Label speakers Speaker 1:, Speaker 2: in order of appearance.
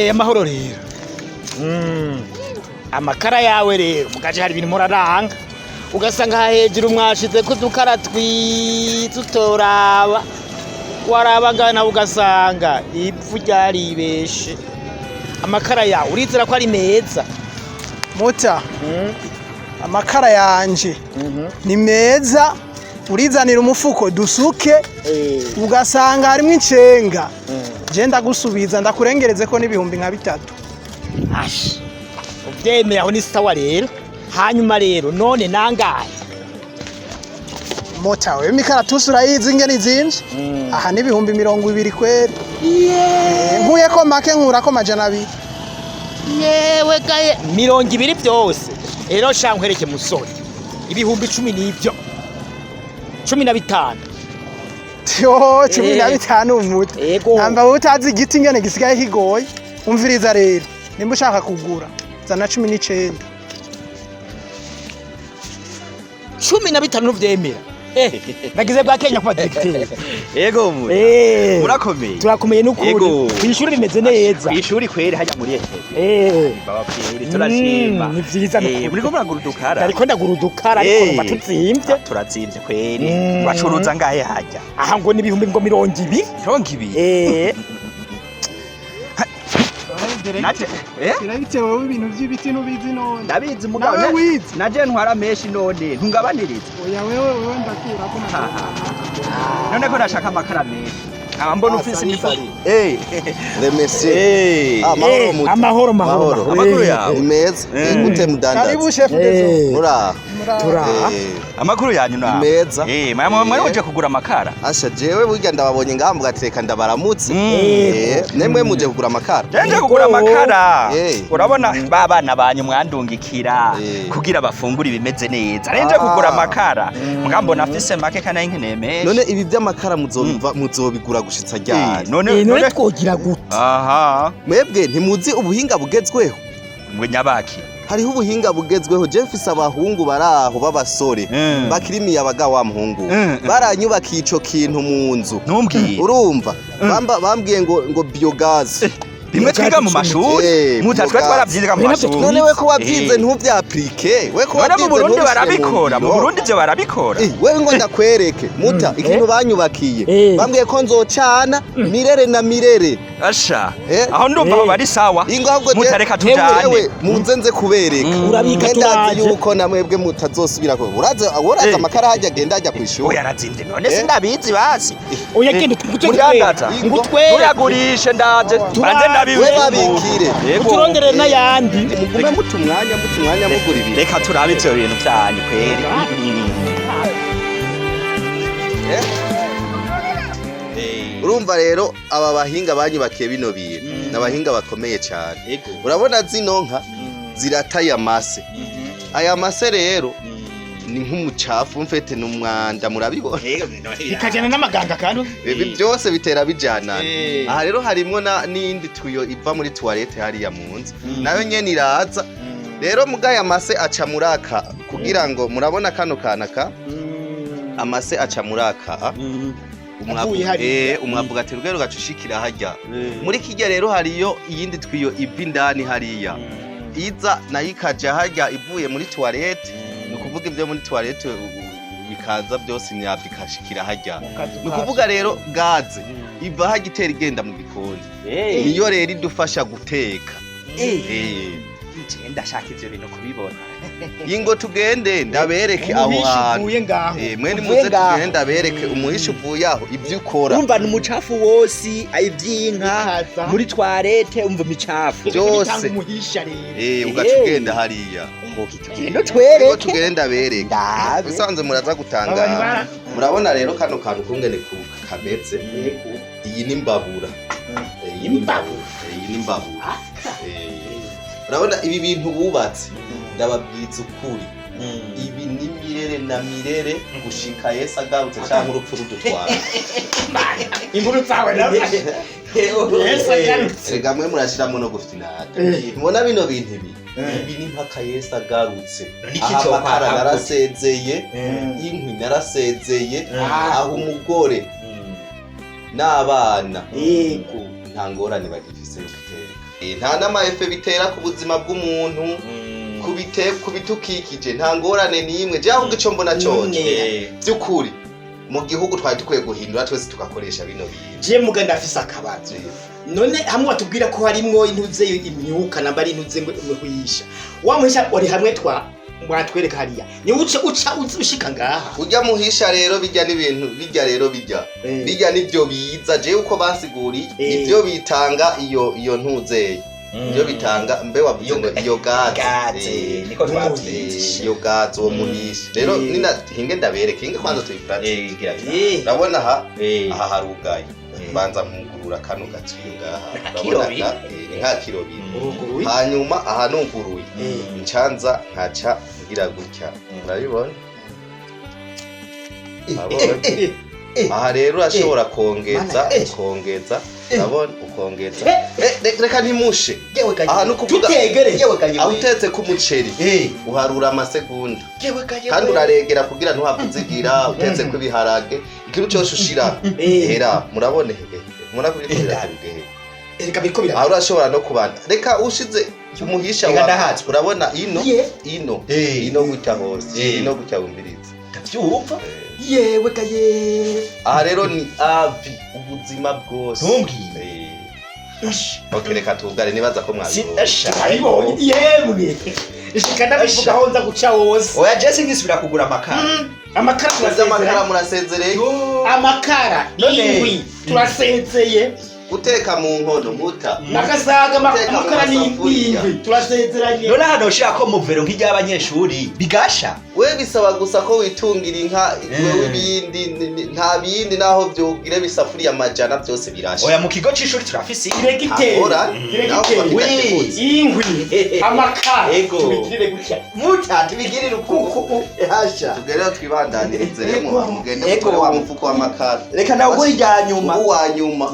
Speaker 1: Amahoro rero. Amakara yawe rero mugaje hari ibintu muraranga ugasanga aha hejuru mwashize ko udukara twiza utoraba waraba ngana ugasanga ipfu ryaribeshe. Amakara yawe urizera ko ari meza?
Speaker 2: Muta, amakara yanje ni meza. Urizanira umufuko dusuke, ugasanga harimo incenga, je ndagusubiza ndakurengereze ko n'ibihumbi nka 3.
Speaker 1: Ash, uvyemeye aho ni sawa rero. Hanyuma rero none nangahe?
Speaker 2: Mota, wewe imikaratusi urayizi ingene izimvye. Aha ni 20,000 kweri. Nkuyeko make, nkurako 200.
Speaker 1: Yewe gaye, 20 byose rero? Sha nkwereke musore, 10,000 nibyo, 15.
Speaker 2: Yo, 15 umuta?
Speaker 1: Ego.
Speaker 2: Namba wowe utazi igiti ingene gisigaye kigoye. Umviriza rero, nimba ushaka kugura zana 19.
Speaker 1: 15 ntuvyemera? Nagize bwa Kenya kuba directeur.
Speaker 3: Ego mu. Murakomeye.
Speaker 1: Turakomeye n'ukuri.
Speaker 3: Ego.
Speaker 1: Kw'ishuri bimeze neza.
Speaker 3: Kwishuri kweri hajya muri etebe. Baba kweri turashima.
Speaker 1: Ni vyiza n'ukuri.
Speaker 3: Muriko muragura udukara.
Speaker 1: Ariko ndagura udukara, ariko numva tuzimvye.
Speaker 3: Turazimvye kweri. Bacuruza ngahe hajya?
Speaker 1: Aha ngo ni ibihumbi ngo 20.
Speaker 3: 20. Naje eh?
Speaker 2: Directeur, wewe ibintu vy'ibiti ntubizi none?
Speaker 3: Ndabizi mugabo.
Speaker 2: Nawe wize.
Speaker 3: Naje ntwara menshi none ntungabaniriza.
Speaker 2: Oya, wewe ndakurako.
Speaker 3: None ko ndashaka amakara menshi. Aba mbona ufise imifuko.
Speaker 4: Remesi.
Speaker 3: Eh.
Speaker 4: Ah, mahoro muto.
Speaker 1: Amahoro, mahoro.
Speaker 4: Mahoro.
Speaker 3: Amakuru yawe.
Speaker 4: Ni meza. Gute mudandaza?
Speaker 2: Karibu chef de
Speaker 4: Muraho.
Speaker 1: Turaha.
Speaker 3: Amakuru yanyu na.
Speaker 4: Meza.
Speaker 3: Mwari muje kugura amakara.
Speaker 4: Asha, jewe burya ndababonye ngaha mugateka ndabaramutse. Nemwe muje kugura amakara?
Speaker 3: Jenje kugura amakara. Urabona ba bana banyu mwandungikira kugira bafungure ibimeze neza. Renje kugura amakara. Mugambona afise make kandi nkeneye menshi.
Speaker 4: None ibi by'amakara muzobiva muzobigura gushitsa ryari?
Speaker 3: None
Speaker 1: None twogira gute?
Speaker 3: Aha.
Speaker 4: Mwebwe ntimuzi ubuhinga bugezweho?
Speaker 3: Mwe nyabaki.
Speaker 4: Hariho ubuhinga bugezweho. Je mfise abahungu baraho b'abasore bakiri imiyabaga wa muhungu, baranyubakiye ico kintu mu nzu.
Speaker 3: Ntumbwire.
Speaker 4: Urumva, bambwiye ngo biogaz.
Speaker 3: Bimwe twiga mu mashuri. Muta twe
Speaker 4: Biogaz.
Speaker 3: twarabyiga mu
Speaker 1: None
Speaker 3: mashuri.
Speaker 4: None we ko wabyize ntuvyaplike, we ko
Speaker 3: None mu
Speaker 4: wabyize
Speaker 3: Burundi
Speaker 4: ntubishire mu
Speaker 3: barabikora, mu
Speaker 4: ngiro.
Speaker 3: Burundi ivyo barabikora.
Speaker 4: Wewe ngo ndakwereke muta ikintu banyubakiye. Bambwiye ko nzocana mirere na mirere.
Speaker 3: Asha.
Speaker 4: Eh.
Speaker 3: Aho ndumva aho bari sawa.
Speaker 4: Ingo ahubwo
Speaker 3: Mutareka tujane.
Speaker 4: Yewe, muze nze kubereka.
Speaker 1: Urabika.
Speaker 4: Mwe ndazi
Speaker 1: Turaje.
Speaker 4: yuko na mwebwe mutazosubira ko uraza uraza amakara hajya agenda ajya kwishuri.
Speaker 3: Oya, arazimvye none sindabizi basi.
Speaker 1: Oya, genda
Speaker 3: Mudandaza.
Speaker 1: ngutwere.
Speaker 3: Ntuyagurishe, ndaje. Banze ndabiwe.
Speaker 4: We babikire.
Speaker 3: Yego.
Speaker 1: Uturondere n'ayandi.
Speaker 4: Mugume muta umwanya, muta umwanya mugura ibintu.
Speaker 3: Reka turabe ivyo bintu vyanyu kweri.
Speaker 4: Urumva rero, aba bahinga banyubakiye bino bintu ni abahinga bakomeye cyane. Urabona zino nka zirataye amase. Aya mase rero ni nk'umucafu mfete, ni umwanda, murabibona.
Speaker 1: Bikajyana n'amaganga kandi.
Speaker 4: Ibi byose bitera bijanana. Aha rero harimwo n'iyindi tuyo iva muri toilette hariya mu nzu, nayo nyene iraza rero. Mugaya amase aca muraka kugira ngo murabona kano kanaka amase aca muraka umwavu.
Speaker 1: Avuye hariya.
Speaker 4: Umwavu ugatera ugera ugaca ushikira harya muri kirya. Rero hariyo iyindi twiyo iva indani hariya, iza nayo ikaja harya ivuye muri toilette. Ni ukuvuga ibyo muri toilette bikaza byose, imyavu ikashikira harya. Ni ukuvuga rero gaze iva harya itera igenda mu gikoni, niyo rero idufasha guteka.
Speaker 3: Je ndashaka ivyo bintu kubibona.
Speaker 4: Ingo tugende ndabereke aho
Speaker 1: Umuhisha
Speaker 4: hantu.
Speaker 1: uvuye ngaho.
Speaker 4: Mwe
Speaker 3: Uvuye
Speaker 4: nimuze
Speaker 3: ngaho.
Speaker 4: tugende ndabereke umuhisha uvuye aho ibyo ukora.
Speaker 3: Urumva ni umucafu wose ivy'inka
Speaker 1: Bikaza.
Speaker 3: muri toilette, umva imicafu.
Speaker 4: Byose.
Speaker 1: Bitanga umuhisha rero.
Speaker 4: Ugaca ugenda hariya.
Speaker 3: Tugende
Speaker 4: Ingo
Speaker 3: twereke.
Speaker 4: tugende ndabereke.
Speaker 3: Ndabe.
Speaker 4: Usanze muraza gutangara.
Speaker 1: Abantu
Speaker 4: Murabona rero kano kantu kungene kameze. Iyi ni imbabura. Iyi ni imbabura. Iyi ni imbabura. Urabona ibi bintu bubatse, ndababwiza ukuri, ibi ni mirere na mirere gushika Yesu agarutse canke urupfu rudutwara.
Speaker 1: Inkuru zawe nawe Yesu agarutse.
Speaker 4: Erega mwe murashiramo no gufinata. Mubona bino bintu ibi ni mpaka Yesu agarutse.
Speaker 3: Niki
Speaker 4: Aha
Speaker 3: cyo
Speaker 4: amakara
Speaker 3: kwaka?
Speaker 4: narasezeye, inkwi narasezeye, aho umugore n'abana
Speaker 3: Yego.
Speaker 4: nta ngorane bagifise yo guteka. Nta n'ama effets bitera ku buzima bw'umuntu, ku bitukikije, nta ngorane n'imwe. Je ahubwo ico mbona coco, by'ukuri mu gihugu twari dukwiye guhindura twese tugakoresha bino bintu.
Speaker 1: Je muga ndafise akabazo. None hamwe watubwira ko harimwo intuze, imyuka, namba ari intuze ngo muhisha, wa muhisha wari hamwe twa mwatwereka hariya, ni uca uca ushika ngaha?
Speaker 4: Urya muhisha rero, bijya n'ibintu bijya rero, bijya bijya nibyo biza. Jewe uko basiguriye, nibyo bitanga iyo ntuzeye, nibyo bitanga, mbe wavuze ngo iyo gaze.
Speaker 3: Gaze, niko twavyize.
Speaker 4: Iyo gaze, uwo muhisha rero, nina hinge ndabereke, hinge kwanza tuyiprate. Urabona aha, aha harugaye. Banza nkugurura kano gatiyo ngaha.
Speaker 3: Kilo
Speaker 4: Urabona
Speaker 3: biri.
Speaker 4: Ni nka kilo biri.
Speaker 1: Uruguruye.
Speaker 4: Hanyuma aha nuguruye, ncanza nkaca ngira gutya, urabibona? Urabona? Aha rero urashobora kongeza, ukongeza, urabona, ukongeza. Reka ntimushe. Aha ni ukuvuga
Speaker 1: Tutegereje.
Speaker 4: aho utetse ku muceri, uharura amasegonda kandi uraregera kugira ntuhavuzigira. Utetse ku ibiharage, ikintu cyose ushira hera, murabone, murakubikorera tugehe.
Speaker 1: Reka biriko bira.
Speaker 4: Aho urashobora no kubanda, reka ushize umuhisha
Speaker 3: Reka
Speaker 4: wa
Speaker 3: ndahatswe.
Speaker 4: Urabona ino, ino, ino gutya hose, ino gutya, wumvirize.
Speaker 3: Ndavyumva.
Speaker 1: Yewe gaye.
Speaker 4: Aha rero ni avi, ubuzima bwose.
Speaker 3: Ntumbwire.
Speaker 4: Ok, reka tugare, nibaza ko mwabibonye.
Speaker 1: Abibonye yemwe, shika ndabivuga aho nza guca hose.
Speaker 3: Oya, je singisubira kugura amakara.
Speaker 1: Amakara
Speaker 4: Amakara
Speaker 1: turasezeranye.
Speaker 4: Murasezereye.
Speaker 1: Amakara,
Speaker 3: None.
Speaker 1: inkwi, turasezeye.
Speaker 4: Guteka mu nkono muta
Speaker 1: Nagasaga
Speaker 4: Guteka mu
Speaker 1: amakara
Speaker 4: masafuriya.
Speaker 1: n'inkwi, turasezeranye.
Speaker 3: None hano ushira ko muvero nk'iry'abanyeshuri bigasha?
Speaker 4: We bisaba gusa ko witungira inka wewe, ibindi nta bindi, naho vyogire bisafuriya amajana byose birasha.
Speaker 3: Oya, mu kigo c'ishuri turafise inkwi.
Speaker 1: Diregiteri.
Speaker 4: Ahora, naho
Speaker 1: Diregiteri.
Speaker 4: kuva.
Speaker 1: Inkwi, amakara,
Speaker 3: Ego.
Speaker 1: tubigirire gutya.
Speaker 3: Muta tubigirire uku hasha.
Speaker 4: Tugere twibandanirize remo, mugende
Speaker 3: Ego.
Speaker 4: mutore wa mufuko w'amakara.
Speaker 3: Reka nawugura irya nyuma.
Speaker 4: Ubu wa nyuma.